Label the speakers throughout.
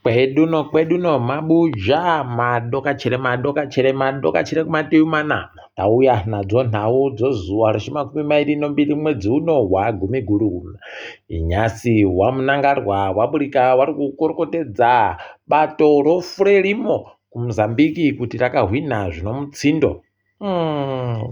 Speaker 1: Kweduno kweduno mabuja madokachere madokachere madokachere kumativi mana. Tauya nadzo nhau dzozuva rechimakumi mairi nombiri mwedzi uno waGumiguru. Nhasi waMnangagwa waburika wari kukorokotedza bato roFrelimo kuMozambique kuti rakahwina zvinomutsindo.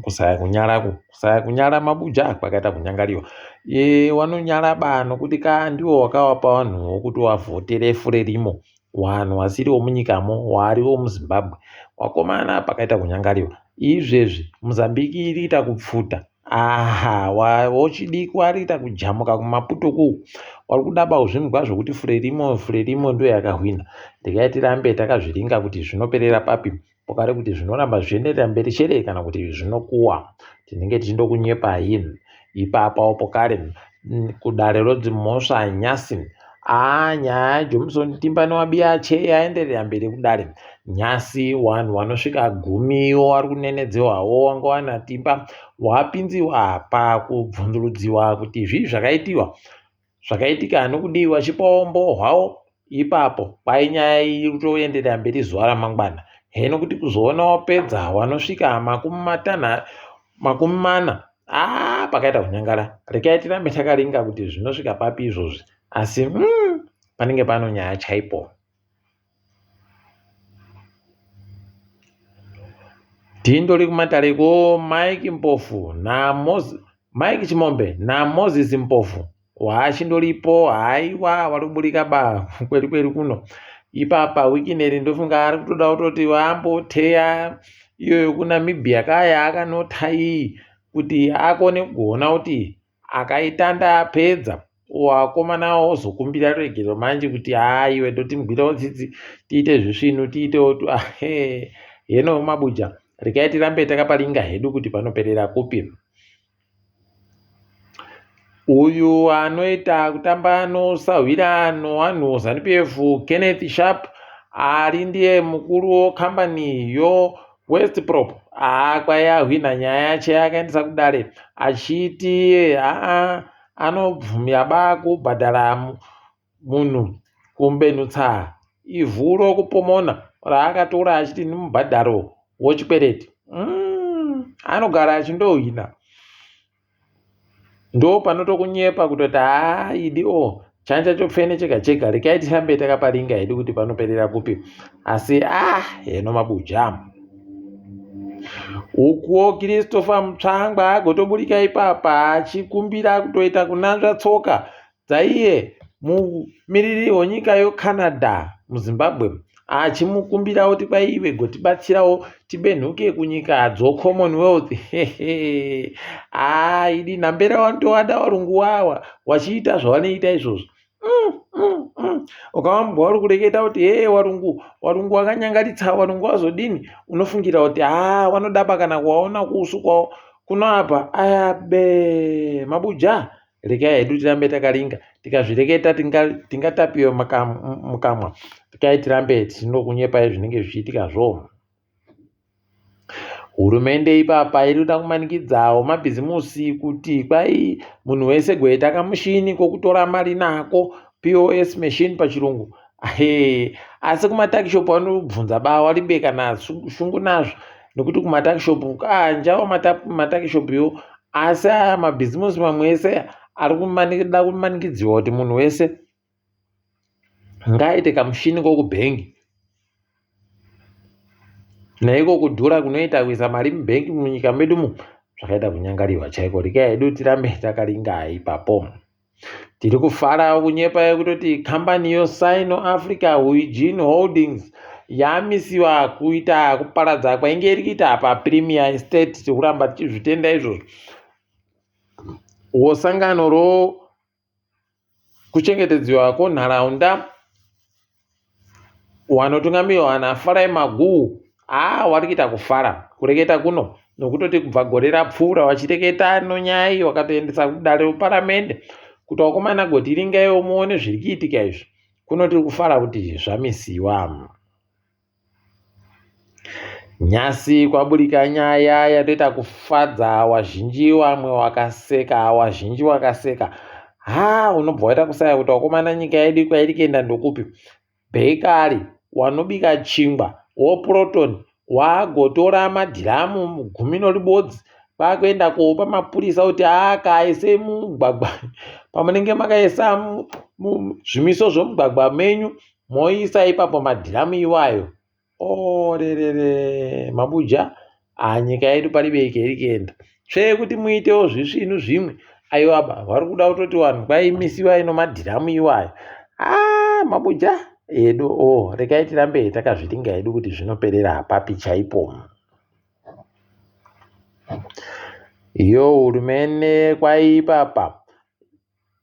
Speaker 1: Kusaya kunyara ku kusaya kunyara mabuja kwakaita kunyangariwa. E, wanonyara ba nokuti ka ndiwo wakawapa vanhu wokuti wavhotere Frelimo wanhu wasiri womunyikamo wari womuZimbabwe. Wakomana pakaita kunyangariwa. Izvezvi Mozambique iri kuita kupfuta. Aha, wochidiki wari kuita kujamuka kuMaputo ku wari kudaba kuzvinzwa zvokuti Frelimo Frelimo ndiyo yakahwina. Regai tirambe takazviringa kuti zvinoperera papi. Pokare kuti zvinoramba zvichienderera mberi chere kana kuti zvinokuwa. Tinenge tichindokunyepai ipapawo pokare kudare rodzimhosva nyasi. Haa nyaya yaJohnson Timba newaBiache yaenderera mberi kudare. Nyasi wanhu wanosvika gumiwo wari kunenedzewawo wanga wana Timba wapinziwa pakubvunzurudziwa kuti zvii zvakaitiwa. Zvakaitika nokudiwa chipawo umbowo hwawo ipapo kwai nyaya iyi iri kutoenderera mberi zuva ramangwana. Heno kuti kuzoona wapedza wanosvika makumi matanha makumi mana aa pakaita kunyangara. Rekai tirambe takaringa kuti zvinosvika papi izvozvi asi panenge pano nyaya chaipo. Dhindo rikumatare ko Mike Mpofu naMoses Mike Chimombe naMoses Mpofu waachindoripo haiwa wari kuburika ba kweri kweri kuno ipapa wikineri ndofunga ari kutoda kutoti vamboteya iyoyo kuNamibia kaya akanota iyi kuti akone kugoona kuti akaitanda apedza wakomana wozokumbira ruregerero manje kuti haa iwe ndotimugwirawo tsitsi tiite zvisvinu tiitewo ahe heno mabuja regai tirambe takaparinga hedu kuti panoperera kupi. Uyu anoita kutamba nosahwira nowanhu Zanu PF Kenneth Sharp ari ndiye mukuru wekambani yo Westprop haa kwai ahwina nyaya yacho yaakaendesa kudare achiti haa anobvumira ba kubhadhara munhu kumbenutsa ivhu rokupomona raakatora achiti nemubhadharo wochikwereti. Anogara achindohwina. Ndopanotokunyepa kutoti haa idi o chanja chopfene chega chega rekai tirambe takaparinga hedu kuti panoperera kupi asi ah heno mabuja. Ukuwo Christopher Mutsvangwa agotoburika ipapa achikumbira kutoita kunanzva tsoka dzaiye mumiriri wenyika yoCanada muZimbabwe achimukumbira kuti kwaive gotibatsirawo tibenhuke kunyika dzoCommonwealth. Haa idi nhambera wanotowada varungu wawa wachiita zvavanoita izvozvo. Ukawambwa uri kureketa kuti hee warungu warungu wakanyangaritsa warungu wazodini unofungira kuti haa wanodaba kana kuwaona kuusu kwawo kuno apa aya be mabuja Regai hedu tirambe takaringa, tikazvireketa tingatapiwe mukamwa. Regai tirambe tichindokunyepai zvinenge zvichiitika zvo. Hurumende ipapa iri kuda kumanikidzawo mabhizimusi kuti kwai munhu wese goita kamushini kokutora mari nako POS machine pachirungu. He, asi kumatakishopu vanobvunza ba waribe kana shungu nazvo nekuti kumatakishopu njawo matakishopu yo asi aya mabhizimusi mamwe ese ari kuda kumanikidziwa kuti munhu wese ngaaite kamushini kokubhengi naiko kudhura kunoita kuisa mari mubhengi munyika medu mu zvakaita kunyangariwa chaiko regai hedu tirambe takaringa ipapo. Tiri kufara kunyepa yekutoti kambani yoSino Africa Huijin Holdings yamisiwa kuita kuparadza kwainge iri kuita paPremier Estate. Tiri kuramba tichizvitenda izvozvo. Wosangano ro kuchengetedziwa konharaunda Wanotungamirwa naFarai Maguwu haa wari kuita kufara kureketa kuno nokutoti kubva gore rapfuura wachireketa nonyaya iyi wakatoendesa kudare reparamende kuti wakomana gotiringaiwo muone zviri kuitika izvi kuno tiri kufara kuti zvamisiwa. Nhasi kwaburika nyaya yatoita kufadza wazhinji wamwe wakaseka wazhinji wakaseka haa unobva waita kusaya kuti wakomana nyika yedu kwairi kuenda ndokupi. Bakery wanobika chingwa woProton wagotora madhiramu gumi noribodzi kwakuenda kopa mapurisa kuti akaise mumugwagwa pamunenge makaisa zvimiso zvomugwagwa menyu moisa ipapo madhiramu iwayo. Orerere mabuja ah, nyika yedu paribe iri kuenda tsvee kuti muitewo zvisvinu zvimwe aiwa ba vari kuda kutoti vanhu kwaimisiwa ino madhiramu iwayo ah, mabuja edu o oh, regai tirambe takazviringa hedu kuti zvinoperera papi chaipo. Iyo hurumende kwaipapa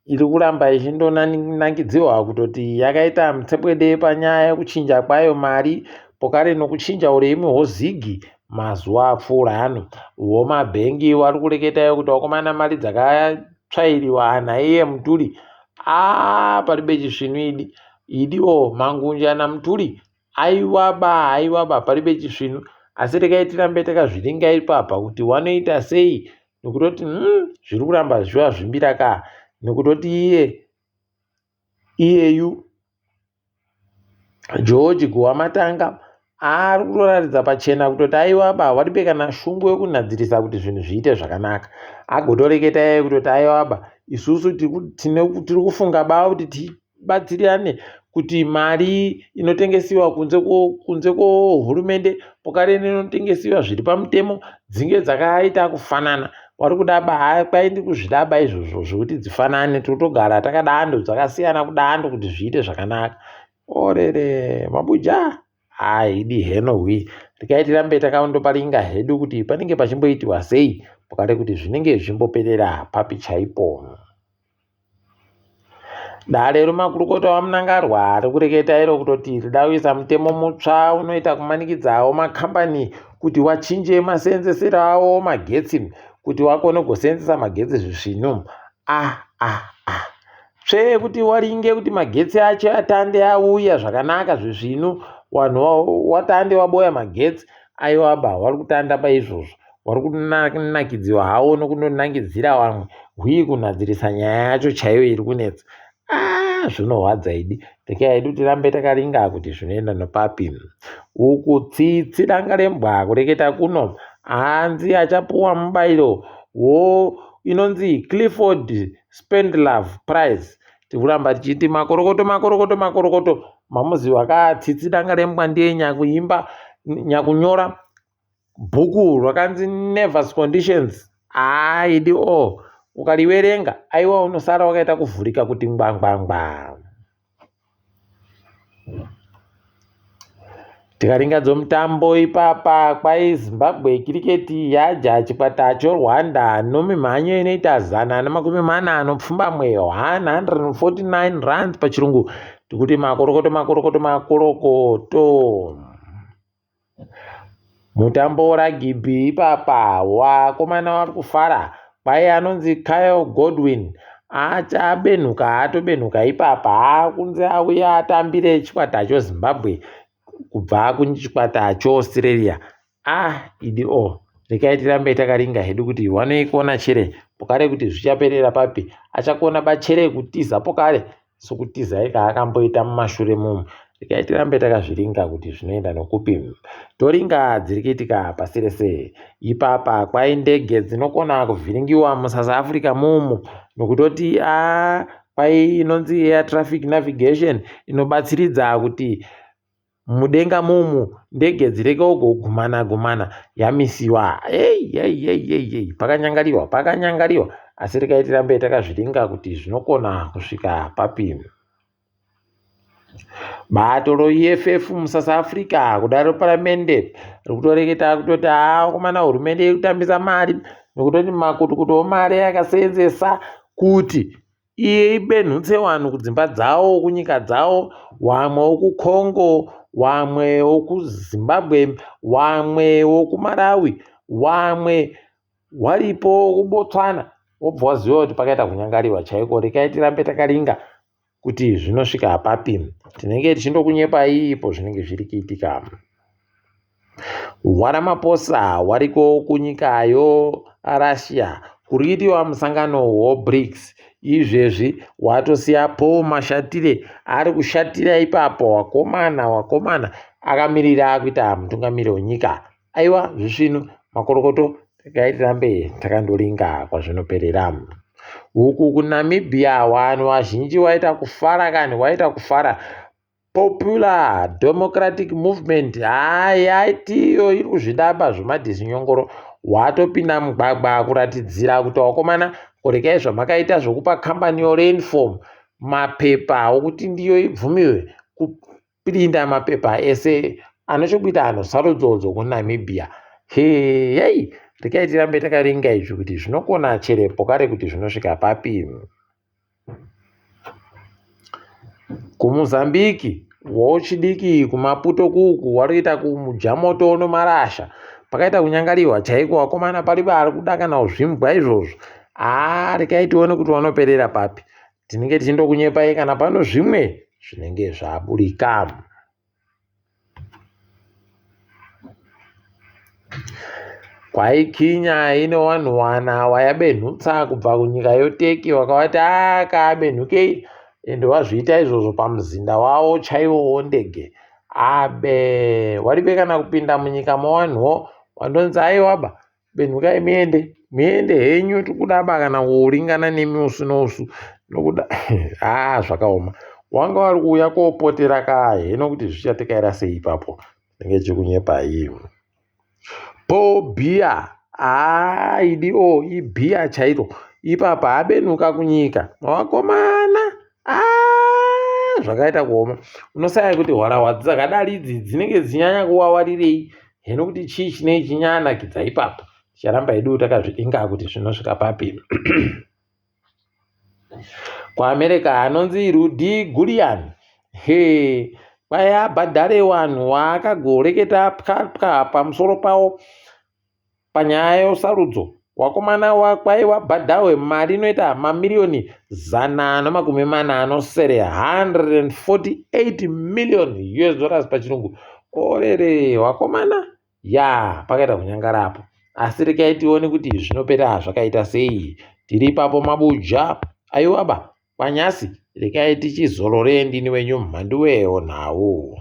Speaker 1: iri kuramba ichindonangidzirwa kutoti yakaita mutsepwede panyaya yekuchinja kwayo mari pokare nokuchinja uremi hwozigi mazuva apfuura ano. Vomabhengi vari kureketayo kuti vakomana mari dzakatsvairiwa naiye Mutuli aa paribe chisvinu idi idiwo mangunja naMutuli aiwaba aiwaba paribe chisvinu asi regai tirambe takazviringa ipapa kuti wanoita sei nekutoti mm, zviri kuramba zvichivazvimbira ka nekutoti iye iyeyu George Guwamatanga ari kutoratidza pachena kutoti aiwa ba waripe kana shungu yekunhadzirisa kuti zvinhu zviite zvakanaka agotoreketa iye kutoti aiwa ba isusu tiri kufunga ba kuti tibatsirane kuti mari inotengesiwa kunze kunze kwohurumende pokare inotengesiwa zviri pamutemo dzinge dzakaita kufanana wari kuda ba kwaindi kuzvida ba izvozvo zvekuti dzifanane totogara takadando dzakasiyana kudando kuti zviite zvakanaka orere mabuja haidi heno hwi regai tirambe takandoparinga hedu kuti panenge pachimboitiwa sei pokare kuti zvinenge zvimboperera papi chaipo. Dare remakurukota waMnangagwa rikureketa iro kutoti rida kuisa mutemo mutsva unoita kumanikidzawo makambani kuti wachinje maseenzesero awo magetsi kuti wakone kuseenzesa magetsi zvisvinu. Ah, ah, ah. Tsvee kuti waringe kuti magetsi acho atande auya zvakanaka zvisvinu wanhu watande waboya magetsi aiwa ba wari kutanda paizvozvo. Wari kunakidziwa hawo nokunonangidzira vamwe hwii kunhadzirisa nyaya yacho chaiyo iri kunetsa. Ah, zvinorwadza idi. Rekai hedu tirambe takaringa kuti zvinoenda nopapi. Uku tsitsi danga rembwa kureketa kuno hanzi achapuwa mubairo wo inonzi Clifford Spendlove Prize. Tikuramba tichiti makorokoto makorokoto makorokoto mamuziwa ka tsitsi danga rembwa ndiye nyakuimba nyakunyora Bhuku rakanzi Nervous Conditions haa idi o ukariverenga aiwa unosara wakaita kuvhurika kuti ngwangwangwa. Tikaringa dzomutambo ipapa kwai Zimbabwe Cricket yaja chikwata choRwanda nomimhanyo inoita 148, 149 runs pachirungu tikuti makorokoto makorokoto makorokoto. Mutambo weragibhi ipapa vakomana vari kufara kwai anonzi Kyle Godwin achabenhuka atobenhuka ipapa akunzi auye atambire chikwata choZimbabwe kubva kuchikwata choAustralia ah idi o oh, rekai tirambe takaringa hedu kuti wanoikona chere pokare kuti zvichaperera papi achakona bachere kutiza pokare sokutizai kaakamboita mumashure mumu regai tirambe takazviringa kuti zvinoenda nokupi toringa dziri kuitika pasi rese ipapa kwai ndege dzinokona kuvhiringiwa musouth africa mumu nokutoti a kwai inonzi air traffic navigation inobatsiridza kuti Mudenga mumu ndege dzirege kugumana gumana yamisiwa hey, hey, hey, hey, hey. Pakanyangariwa pakanyangariwa asi regai tirambe takazviringa kuti zvinokona kusvika papi. Bato roEFF muSouth Africa kudaro paramende rikutoreketa kutoti haa komana hurumende iri kutambisa mari nekutoti makutukutu omari yakaseenzesa kuti Iye ibenhutse wanhu kudzimba dzawo kunyika dzawo wamwe wokuCongo wamwe wokuZimbabwe wamwe wokuMalawi wamwe waripo kuBotswana wobva waziva kuti pakaita kunyangariwa chaiko rekai tirambe takaringa kuti zvinosvika papi tinenge tichindokunyepai ipo zvinenge zviri kuitika. VaRamaphosa variko kunyika yoRussia kuri kuitiwa musangano weBRICS. Izvezvi watosiya Paul Mashatile ari kushatira ipapo wakomana wakomana akamirira kuita mutungamiri wenyika. Aiwa zvisvinu makorokoto regai tirambe takandoringa kwazvinoperera. Uku kuNamibia vanhu vazhinji waita kufara kani waita kufara Popular Democratic Movement haa yaitiyo iri kuzvidaba zvemadhizinyongoro watopinda mugwagwa kuratidzira kuti wakomana korekai zvamakaita zvekupa kambani yorainform mapepa okuti ndiyo ibvumiwe kupinda mapepa ese anochokuita anosarudzo dzokunamibia heyei rekai tirambe takaringa izvi kuti zvinokona cherepo kare kuti zvinosvika papi KuMozambique wochidiki kuMaputo kuku warikuita kumuja moto nomarasha pakaita kunyangariwa chaiko vakomana paripo ari kuda kana kuzvimbwa izvozvo haa rekai tione kuti wanoperera papi tinenge tichindokunyepai kana pano zvimwe zvinenge zvaburika. Kwaikinya ine wanhu wana wayabenhutsa kubva kunyika yoTurkey wakavati akabenhukei ende wazviita izvozvo pamuzinda wavo chaiwo wondege abe waribe kana kupinda munyika mowanhuwo wandonzi aiwaba Benhukai muende muende henyu tikudaba kana kuringana nemi usu nousu nokuda haa zvakaoma wanga wari kuuya kopotera ka heno kuti zvichatikaira sei ipapo ndinge chikunyepa iyi po bhiya haa idi o ibhiya chairo ipapa abenuka kunyika vakomana aa zvakaita kuoma unosaya kuti hwarahwa dzakadari idzi dzinenge dzichinyanya kuwawarirei hino kuti chii chinei chinyanakidza ipapo ticharamba hedu takazviinga kuti zvinosvika papi kuamerica anonzi rudi gulian he kwai abhadhare wanhu waakagoreketa pwapwa pamusoro pawo Panyaya yosarudzo, wakomana wakwai wabhadhahwe mari inoita mamiriyoni 147, 148 million US dollars pachirungu. Orere wakomana ya pakaita kunyangara apo. Asi rekai tione kuti zvinopera zvakaita sei. Tiri ipapo mabuja. Aiwaba, kwanyasi rekai tichizorore ndini wenyu mhanduwe onhau.